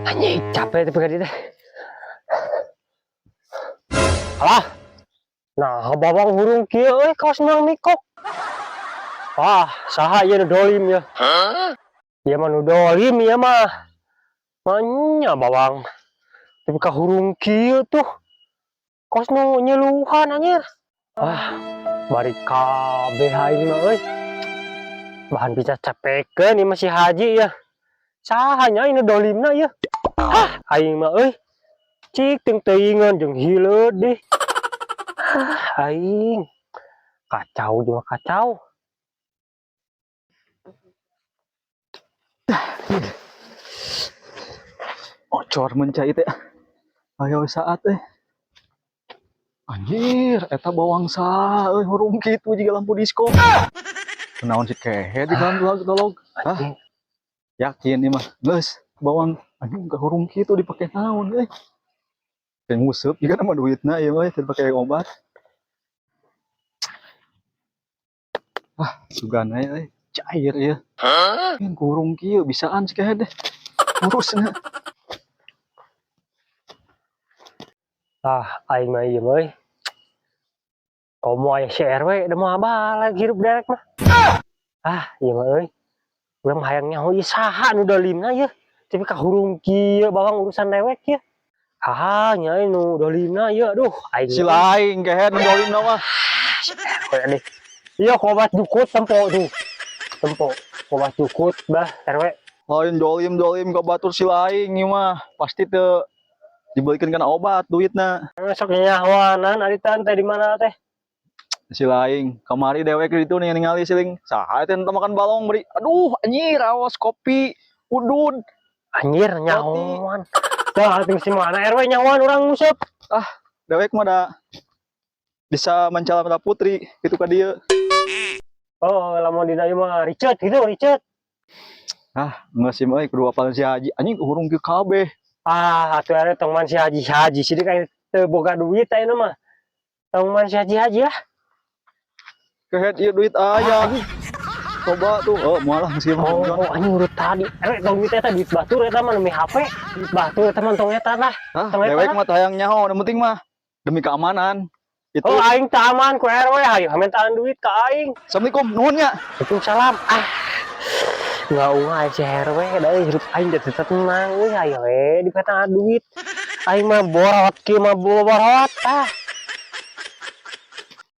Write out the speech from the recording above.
Anjing, capek tapi ka teh. Alah. Nah, bawang hurung kieu euy, kawas menang mikok. Wah, saha ieu nu dolim ya? Ieu mah nu dolim ieu mah. Manya bawang. Tapi ka hurung kieu tuh. Kos nu nyeluhan anjir. Ah, bari kabeh aing mah euy. Bahan bisa capekeun ieu mah si Haji ya. Saha nya ini dolimna ya? Ah, aing mah euy. Cik ting teuingan jeung hileud deh. Ah, aing. Kacau juga kacau. Ocor mencai teh. Ayo saat eh. Anjir, eta bawang sa euy hurung kitu jiga lampu disko. Kunaon si kehe di dalam tolog. Hah? Anjing. Yakin ieu mah. Geus, bawang anjing ka hurung kitu dipake naon euy. Kayak nguseup jiga nama duitna ieu mah teu dipake obat. Ah, sugan we euy, cair ieu. Hah? Hurung kieu bisaan si kehe deh. Urusna. Ah, aing mah ieu mah euy. Komo aya si RW da moal balik hirup derek mah. Ah, ieu mah euy. Urang mah hayang nyaho ieu saha nu dolimna ieu. Tapi ka hurung kieu bawang urusan dewek ieu. Ah, nya nu dolimna ieu, aduh aing. Si lain kehe nu dolimna mah. Si RW deh. Iya kobat jukut tempo tuh. Tempo kobat jukut bah RW. Lain dolim-dolim ka batur si lain ieu mah. Pasti teu dibalikin kana obat duitna. Sok nyahoanan ari teh di mana teh? Si lain kamari dewek itu nih ningali siling saha teh teu makan balong beri. Aduh anjir awas kopi udud. Anjir nyahoan. Dah ting si mana RW nyahoan urang nguseup. Ah, dewek mah da bisa mencala mata putri gitu ka dieu. Oh, lamun dina ieu mah Richard gitu, Richard. Ah, geus sih mah euy kudu apal si Haji anjing hurung kieu kabeh. Ah, atuh RW tong man si Haji Haji sidik aing teu boga duit ayeuna mah. Tong man si Haji Haji lah. Kehed ieu duit aya. Coba tuh, oh moal lah geus ieu mah. Oh, anjing urut tadi. RW tong duit eta duit batur eta mah demi HP. Duit batur eta mah tong eta lah. Ah, Tong eta dewek lah. mah teu hayang nyaho, nu penting mah demi keamanan. Itu. Oh, aing teu aman ku RW hayu mintaan duit ka aing. Assalamualaikum, nuhun nya. Waalaikumsalam. Ah. Nggak unga si RW da hirup aing teh teu tenang euy hayu we dipetaan duit. Aing mah borot kieu mah borot ah.